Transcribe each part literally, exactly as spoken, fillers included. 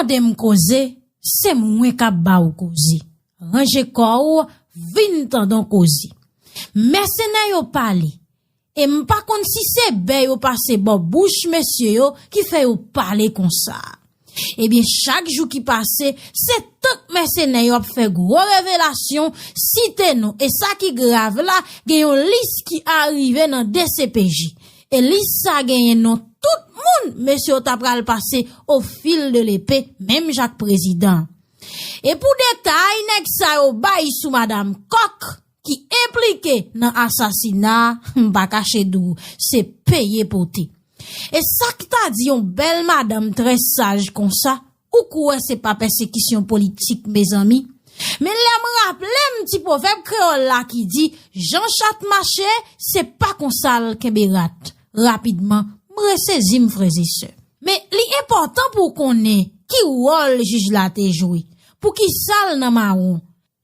Tande m koze, se mwen k ap ba w koze. Ranje kò w, vin tande yon koze. Mèsenè yo pale. E m pa konn si se bè yo pase bò bouch mesye yo ki fè yo pale konsa. Ebyen, chak jou ki pase, se tank mèsenè yo ap fè gwo revelasyon, site non. E sa ki grav la, gen yon lis ki arive nan D C P J. E lis sa genyen non tout moun mesye yo ta pral pase au fil de l'épée, menm jan ak prezidan. E pou detay nèg sa yo bay sou madanm Kòk ki enplike nan asasina a, m pa kache di w, se peye pote. E sa k ta di yon bèl madanm trè saj konsa, ou kwè se pa pèsekisyon politik, mezanmi? Men lè m raple m ti pwovèb kreyòl la ki di, jan chat mache, se pa konsa l kenbe rat. Rapidman, m resezi m, frè e sè. Men li enpòtan pou w konnen ki wòl jij la te jwe. Poukisa l nan mawon?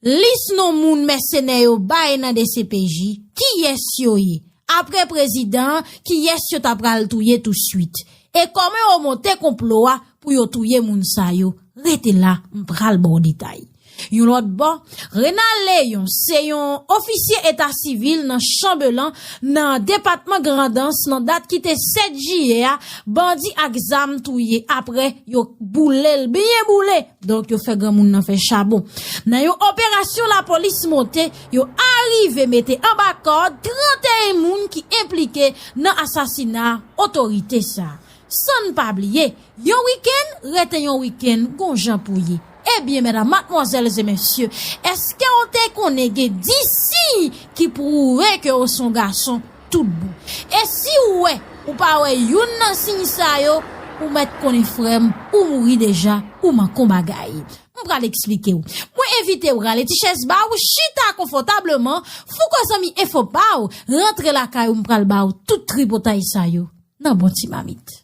Lis non moun mèsenè yo bay nan D C P J, kiyès yo ye? Apre prezidan an, kiyès yo ta pral touye touswit? E kòman yo monte konplo a pou yo touye moun sa yo? Rete la, m pral ba w detay. Yon lòt bò, Renald Léon se yon ofisye eta sivil nan Chanbelan, nan depatman Grandans, nan dat ki te sèt jiyè a, bandi ak zam touye, apre yo boule l byen boule. Donk, yo fè granmoun nan fè chabon. Nan yon operasyon lapolis monte, yo arive mete anba kòd trannteyen moun ki enplike nan asasina otorite sa a. San n pa bliye, yon wikenn rete yon wikenn, gon jan pou ye. Ebyen, medam, madmwazèl e mesye, èske w te konnen gen dis siy ki pwouve ke w se yon gason tout bon? E si w wè, ou pa wè youn nan siy sa yo, ou mèt konnen, frè m, ou mouri deja, ou manke yon bagay. M pral eksplike w. Mwen envite w rale ti chèz ba w, chita konfòtableman, fouko zanmi enfo pa w, rantre lakay ou, m pral ba w tout tripotay sa yo nan bon ti mamit.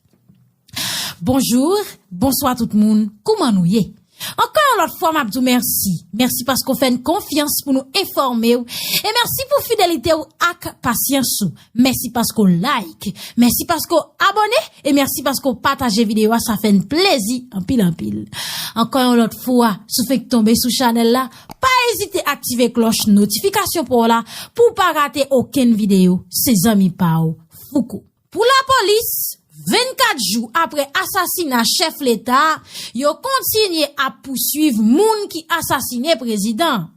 Bonjou, bonswa tout moun, kouman nou ye? Ankò yon lòt fwa, m ap di w mèsi. Mèsi paske w fè n konfyans pou nou enfòme w. E mèsi pou fidelite w ak pasyans ou. Mèsi paske w like. Mèsi paske w abòne. E mèsi paske w pataje videyo a, sa fè n plezi anpil, anpil. Ankò yon lòt fwa, si w fenk tonbe sou chanèl la, pa ezite aktive klòch notifikasyon pa w la pou w pa rate okenn videyo. Se zanmi pa w, Fouko. Pou lapolis, vennkat jou apre asasina chèf Leta, yo kontinye ap pouswiv moun ki asasine prezidan.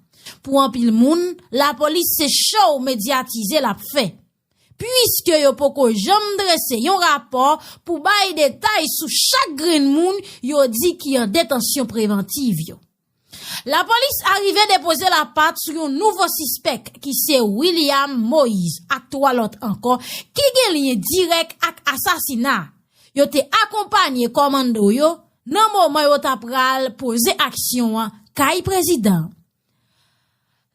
Pou anpil moun, lapolis se show medyatize l ap fè. Piske yo poko janm drese yon rapò pou bay detay sou chak grenn moun yo di ki an detansyon prevantiv yo. Lapolis arive depoze lapat sou yon nouvo sispèk ki se William Moïse ak twa lòt ankò ki gen lyen dirèk ak asasina a. Yo te akonpanye kòmando yo nan moman yo ta pral poze aksyon an kay prezidan an.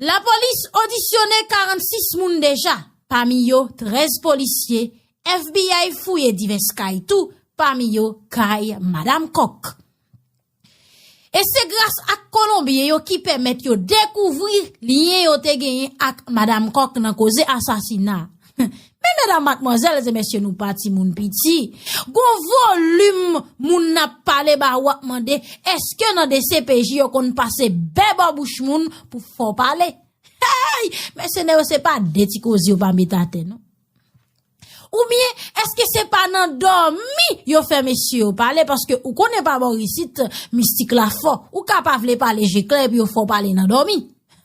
Lapolis odisyone karannsis moun deja, pami yo trèz polisye, F B I fouye divès kay tou, pami yo kay Madam Kòk. E se gras ak Kolonbyen yo ki pèmèt yo dekouvri lyen yo te genyen ak Madam Kòk nan koze asasina. Men medam, madmwazèl e mesye, nou pa timoun piti. Gon volim moun n ap pale ba ou ap mande, èske nan D C P J yo konn pase bè bò bouch moun pou fè w pale? Hey! Mèsenè yo se pa de ti koze yo pa met atè, non. Oubyen, èske se pa nan dòmi yo fè mesye yo pale? Paske ou konnen pa bò isit, mistik la fò. Ou ka pa vle pale je klè epi yo fè w pale nan dòmi.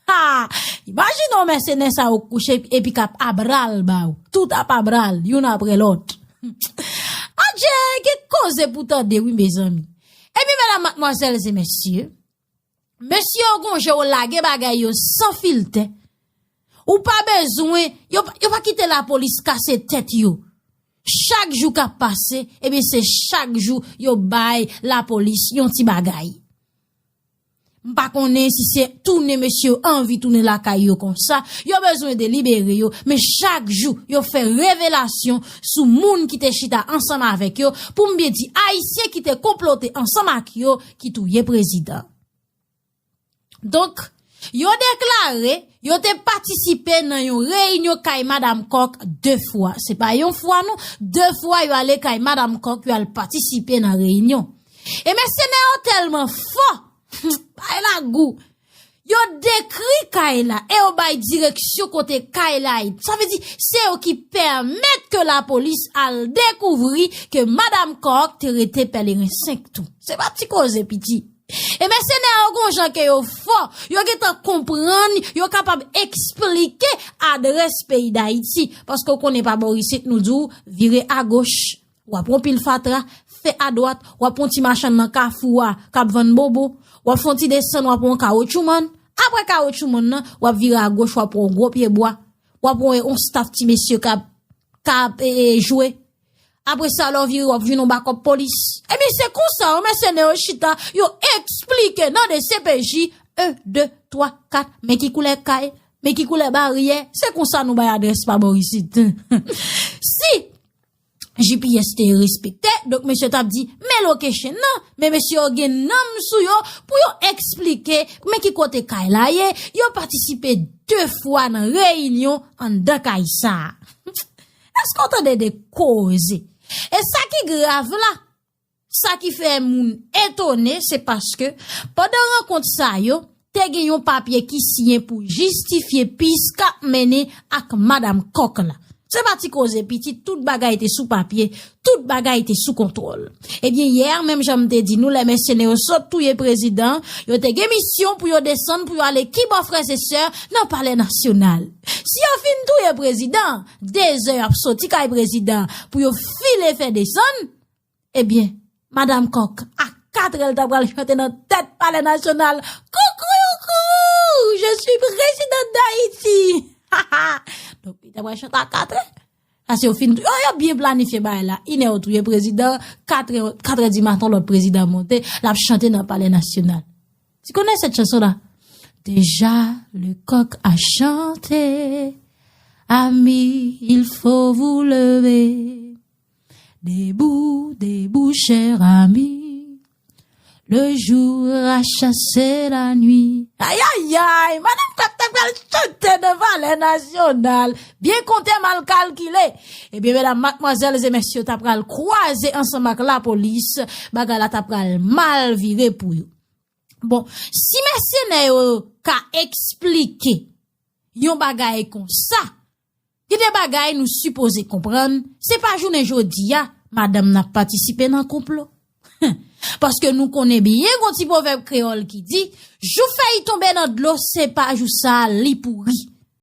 Ha! Imajine w mèsenè sa yo kouche epi k ap abral ba ou. Tout ap abral, youn apre lòt. Adje, gen koze pou tande, wi, mezanmi. Ebyen, medam, madmwazèl e mesye, mesye yo gon jan yo lage bagay yo san filtè. Ou pa bezwen, yo, yo pa kite lapolis kase tèt yo. Chak jou k ap pase, ebyen, se chak jou yo bay lapolis yon ti bagay. M pa konnen si se tounen mesye yo anvi tounen lakay yo konsa, yo bezwen delibere yo, men chak jou yo fè revelasyon sou moun ki te chita ansanm avèk yo, pou m byen di Ayisyen ki te konplote ansanm ak yo ki touye prezidan. Donk, yo deklare yo te patisipe nan yon reyinyon kay Madam Kòk de fwa. Se pa yon fwa non, de fwa yo ale kay Madam Kòk, yo al patisipe nan reyinyon. E mèsenè yo tèlman fò, bay la gou. Yo dekri kay la e yo bay direksyon kote kay la ye. Sa vle di, se yo ki pèmèt ke lapolis al dekouvri ke Madanm Kòk te rete Pèleren senk tou. Se pa ti koze, piti. E mèsenè yo gon jan ke yo fò, yo gentan konprann, yo kapab eksplike adrès peyi Dayiti. Paske w konnen pa bò isit nou di w vire agoch, w ap wè yon pil fatra, fè adwat, w ap wè yon ti machann nan kafou a k ap vann bobo, w ap fè yon ti desann, w ap wè yon kawotchoumann. Apre kawotchoumann nan, w ap vire agoch, w ap wè yon gwo pye bwa, w ap wè yon staf ti mesye k ap, k ap e, e, jwe. Apre sa, lè w vire, w ap jwenn yon bakòp polis. Ebyen, se konsa, yo mèsenè yo chita, yo eksplike nan D C P J, en, de, twa, kat, men ki koulè kay, men ki koulè baryè, se konsa nou bay adrès pa bò isit. Si G P S te respekte, donk mesye t ap di, men location nan, men mesye yo gen nanm sou yo pou yo eksplike, men ki kote kay la ye, yo patisipe de fwa nan reyinyon anndan kay sa a. Èske w tande de koze? E sa ki grav la, sa ki fè moun etone, se paske pandan rankont sa yo, te gen yon papye ki siyen pou jistifye pis k ap mennen ak Madanm Kòk la. Se pa ti koze, pitit, tout bagay te sou papye, tout bagay te sou kontwòl. Ebyen, yè, menm jan m te di nou, lè mèsenè yo sot touye prezidan, yo te gen misyon pou yo desann, pou yo ale kibò, frè e sè, nan Palè Nasyonal. Si yo fin touye prezidan, de zè y ap soti kay prezidan pou yo file fè desann, ebyen, Madanm Kòk, a katrè, l ta pral chante nan tèt Palè Nasyonal, Coucou, je suis président d'Haïti. Donk, li ta pral chante a katrè. Paske yo fin, yo, yo byen planifye bagay la. Inè yo touye prezidan, katrè, katrè di maten, lòt prezidan monte, l ap chante nan Palè Nasyonal. Tu connais cette chanson-là? Déjà, le coq a chanté. Amis, il faut vous lever. Debout, debout, cher ami. Le jour a chassé la nuit. Ay, ay, ay, Madanm Kòk ta pral chante nan Palè Nasyonal. Byen konte, mal kalkile. Ebyen, medam, madmwazèl e mesye, ta pral kwaze ansanm ak lapolis. Bagay la ta pral mal vire pou yo. Bon, si mèsenè yo ka eksplike yon bagay konsa, gen de bagay nou sipoze konprann, se pa jounen jodi a, madanm nan ap patisipe nan konplo. Paske nou konnen byen gon ti pwovèb kreyòl ki di, jou fèy tonbe nan dlo, se pa jou sa a li pouri.